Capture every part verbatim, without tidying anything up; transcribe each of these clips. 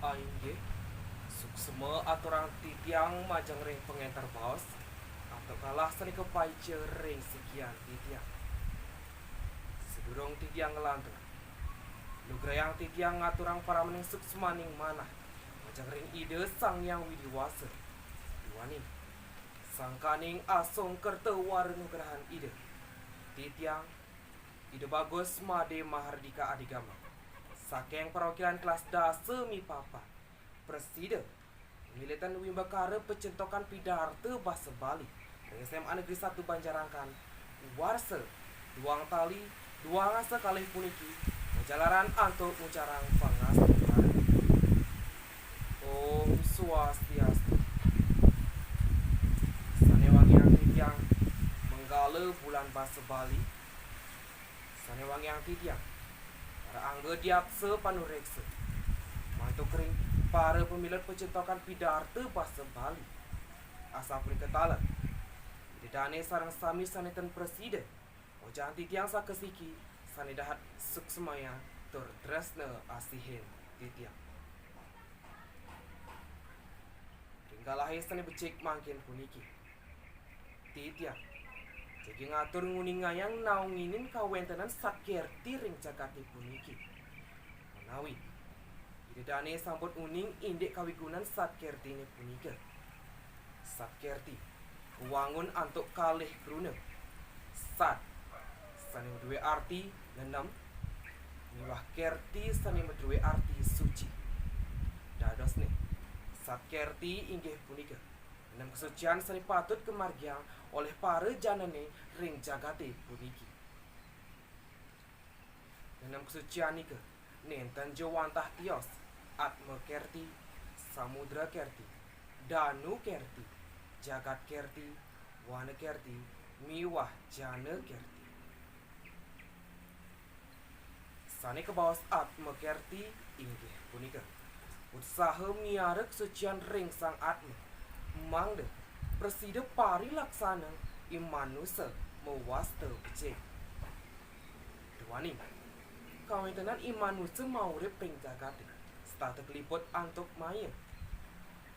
Inggih, suksma aturang titiang majeng ring pangenter baos, antuk galah sane kapaica ring sikian titiang. Sadurung titiang nglantur, lugrayang titiang ngaturang paramaning suksmaning manah majeng ring Ida Sang Hyang Widi Wasa, duaning sangkaning asung kerta wara nugrahan Ida. Titiang, Ida Bagus Made Mahardika Adigama, saking perwakilan kelas dasa mipapat, prasida miletan wimbakara pacentokan pidarta basa Bali ring S M A Negeri Satu Banjarangkan, warsa duang tali duang dasa kalih puniki, majalaran antuk ngucarang pangastungkara. Om Swastiastu. Sane wangiang titiang, manggala bulan basa Bali, sane wangiang titiang, para angga diaksa panureksa, mantuk ring para pamilet pacentokan pidarta basa Bali. Asapunika taler, Ida dane sareng sami sane ten prasida, ojang titiang sakasiki sane dahat suksmayang tur tresna asihin titiang. Ring galahe sane becik mangkin puniki, titiang jagi ngatur nguningayang naunginin kawentenan Sat Kerthi ring jagate puniki. Menawi Ida dane sampun uning indik kawigunan Sat Kerthine punika. Sat Kerthi kawangun antuk kalih kruna. Sat, sane madue arti nenem, miwah Kerthi, sane madue arti suci. Dadosne, Sat Kerthi inggih punika nenem kasucian sane patut kamargiang olih para janane ring jagate puniki. Nenem kasucian nika nenten ja wantah tios, Atma Kerthi, Samudra Kerthi, Danu Kerthi, Jagat Kerthi, Wana Kerthi, miwah Jana Kerthi. Sane kabaos Atma Kerthi inggih punika utsaha miara kasucian ring Sang Atma, mangda prasida parilaksana i manusa mawasta becik. Duaning kawentenan i manusa maurip ring jagate setata kaliput antuk maya.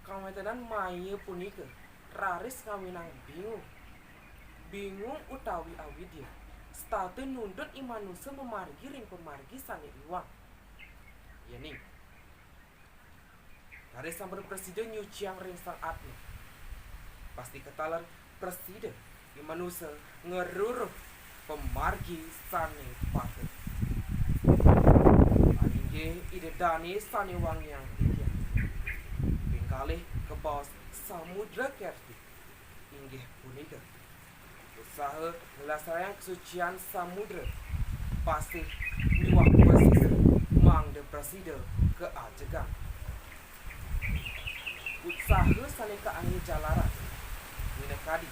Kawentenan maya punika raris ngawinang bingung. Bingung utawi awidya setata nuntut i manusa mamargi ring pamargi sane iwang. Yening raris sampun prasida nyuciang ring Sang Atma, pastika taler prasida i manusa ngruruh pamargi sane patut. Inggih Ida dane sane wangiang titiang. Ping kalih kabaos Samudra Kerthi inggih punika utsaha nglaksanayang kasucian samudra, pasih miwah pasisir mangda prasida kaajegang. Utsaha sane kaangge jalaran minakadi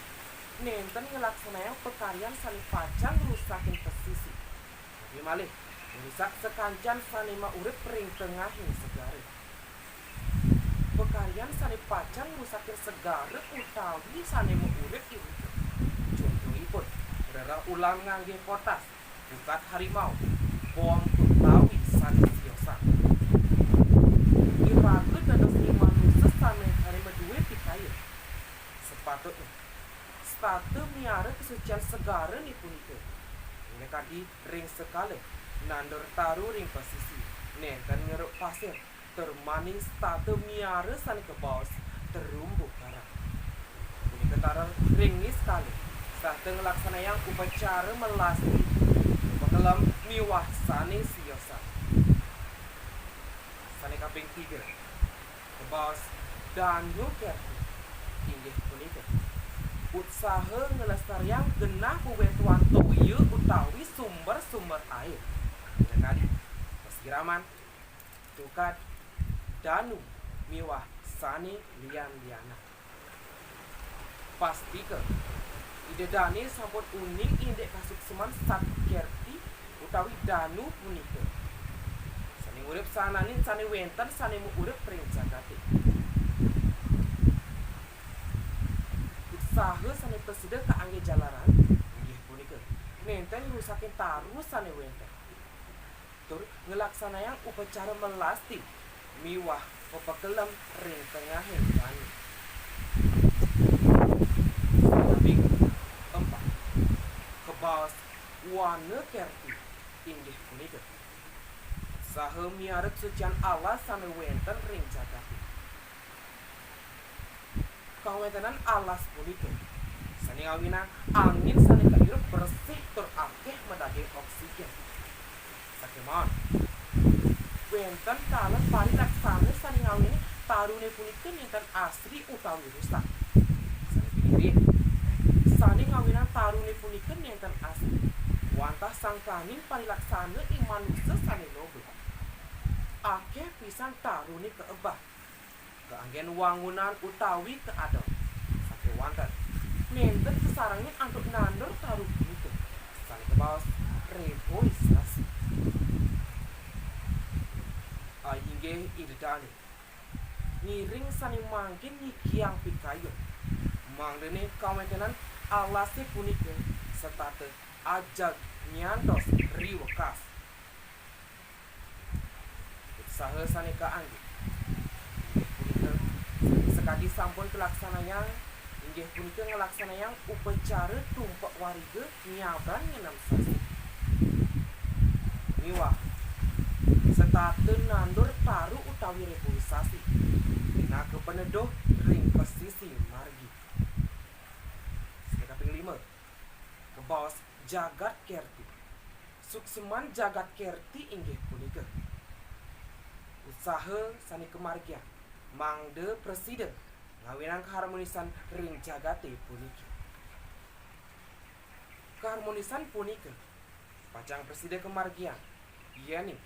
nenten nglaksanayang pakaryan sane pacang ngrusakin pasisir, tapi malih ngrusak sakancan sane maurip ring tengahing segara. Pakaryan sane pacang ngrusakin segara utawi sane maurip irika, contohipun, rereh ulam ngangge potas, pukat harimau, bom utawi sane siosan. Iraga dados manusa sane, sane madue pikayun. Sapatutne setata miara kasucian segarane punika. Minakadi ring sekala nandur taru ring pasisi, nenten ngeruk pasir, tur mani setata miara sane kabaos terumbu karang. Punika taler ring niskala setata nglaksanayang upacara melasti, makelem miwah sane siosan. Sane kaping tiga, kabaos Danu Kerthi, inggih punika utsaha nglestariang genah wewentuan toya utawi sumber-sumber air, minakadi pasiraman, tukad, danu, miwah sane lian-lianan. Pastika Ida dane sampun uning indik kasuksman Sat Kerthi utawi danu punika, sane urip sananing sane wenten sane maurip ring jagate. Utsaha sane prasida kaangge jalaran inggih punika nenten ngrusakin taru sane wenten, tur nglaksanayang upacara melasti miwah Pepekelem ring tengahing banyu. Kaping empat. Kebaos Wana Kerti inggih punika saha miara kesucian alas sane wenten ring jagate. Kawentenan alas punika sane ngawinang angin sane kairup bersih tur akeh madaging oksigen. Sakemawon wenten taler parilaksana sane ngawinang tarune punika nenten asri utawi rusak. Sane pingiring, sane ngawinang tarune punika nenten asri, wantah sangkaning parilaksana ing manusa sane loba. Akeh pisan tarune kaebah, kaanggen wangunan utawi kaadon. Sakewanten nenten kasarengin antuk nandur taru punika, sane kabaos reboisasi. Inggih Ida dane ngiring sane mangkin nyikiang pikayun, mangdane kawentenan alase punika setata ajeg nyantos riwekas. Usaha sane kaangge inggih punika, sakadi sampun kalaksanayang, inggih punika nglaksanayang upacara tumpek wariga nyabran ngenem sasi. Miwah setata nandur taru utawi reboisasi, pinaka paneduh ring pasisi margi. Sane kaping lima, kabaos jagat kerti. Suksman jagat kerti inggih punika usaha sane kamargiang mangda prasida ngawinang kaharmonisan ring jagate puniki. Kaharmonisan punika pacang prasida kamargiang yening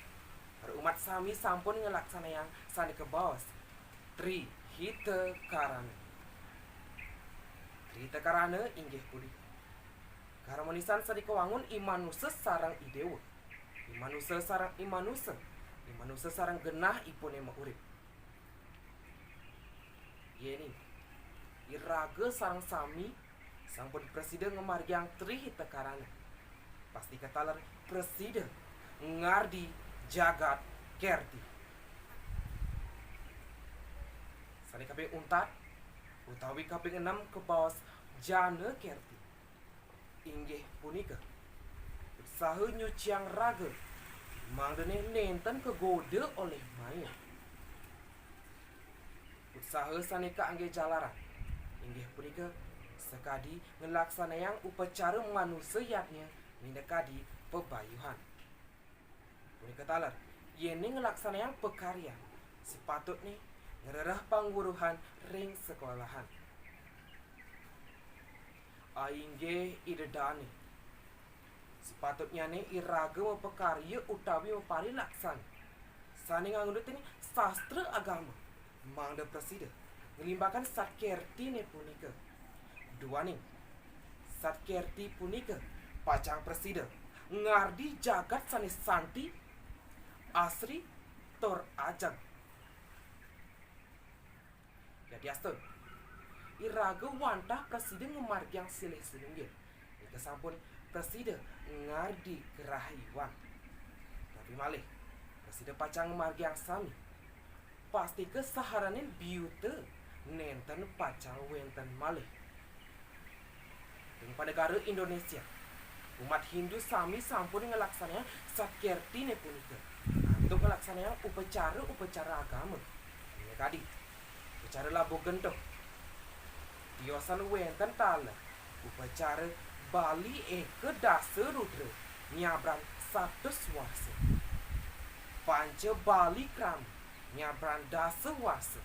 para umat sami sampun nglaksanayang sane kabaos Tri Hita Karana. Tri Hita Karana inggih punika kaharmonisan sane kawangun i manusa sareng i dewa, i manusa sareng i manusa, i manusa sareng genahipune maurip. Yening iraga sareng sami sampun prasida ngamargiang Tri Hita Karana, pastika taler prasida ngardi jagat kerti. Sane kaping untat utawi kaping enem kabaos jana kerti. Inggih punika usaha nyuciang raga, mangdane nenten kagoda olih maya. Usaha sane kaangge jalaran inggih punika sakadi nglaksanayang upacara manusa yadnya minakadi pabayuhan. Punika taler, yening nglaksanayang pakaryan, sapatutne ngrereh pangweruhan ring sekolahan. Inggih Ida dane, sapatutnyane iraga mapakarya utawi maparilaksana sane nganggutin sastra agama, mangda prasida nglimbakang satkertine punika. Duaning satkerti punika pacang prasida ngardi jagat sane santi, asri, tur ajeg. Yadiastun iraga wantah prasida ngamargiang silih sinunggil, nika sampun prasida ngardi karahayuan. Napi malih, prasida pacang ngamargiang sami, pastika saharaning biuta nenten pacang wenten malih. Ring panegara Indonesia, umat Hindu sami sampun nglaksanayang satkertine punika antuk nglaksanayang upacara-upacara agama, minakadi upacara labuh gentuh. Tiosan wenten taler upacara Bali Eka Dasa Rudra nyabran satus warsa, Panca Bali Krama nyabran dasa warsa,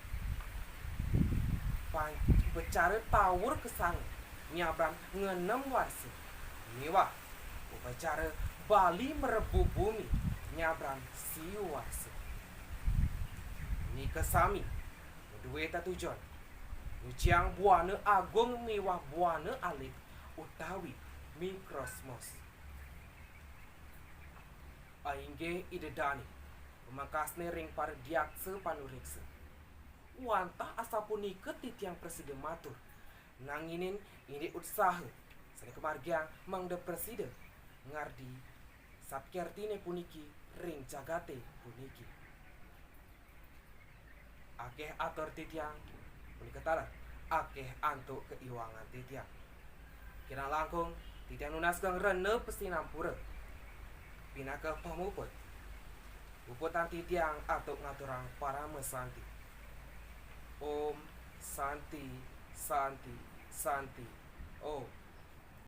Pan-, upacara Tawur Kesanga nyabran ngenem warsa, miwah upacara Bali Mrebu Bumi nyabran siu warsa. Nika sami madue tetujon nyuciang buana agung miwah buana alit utawi mikrosmos. Inggih Ida dane, pamekasne ring para diaksa panureksa. Wantah asapunika titiang prasida matur, nangingin indik utsaha sane kamargiang mangda prasida ngardi satkertine puniki ring jagate puniki. Akéh atur titiang, punika taler akéh antuk kaiwangan titiang. Kirang langkung titiang nunas geng rena pasinampura pinaka pamuput. Puputang titiang antuk ngaturang parama santi. Om Santi, Santi, Santi. Om.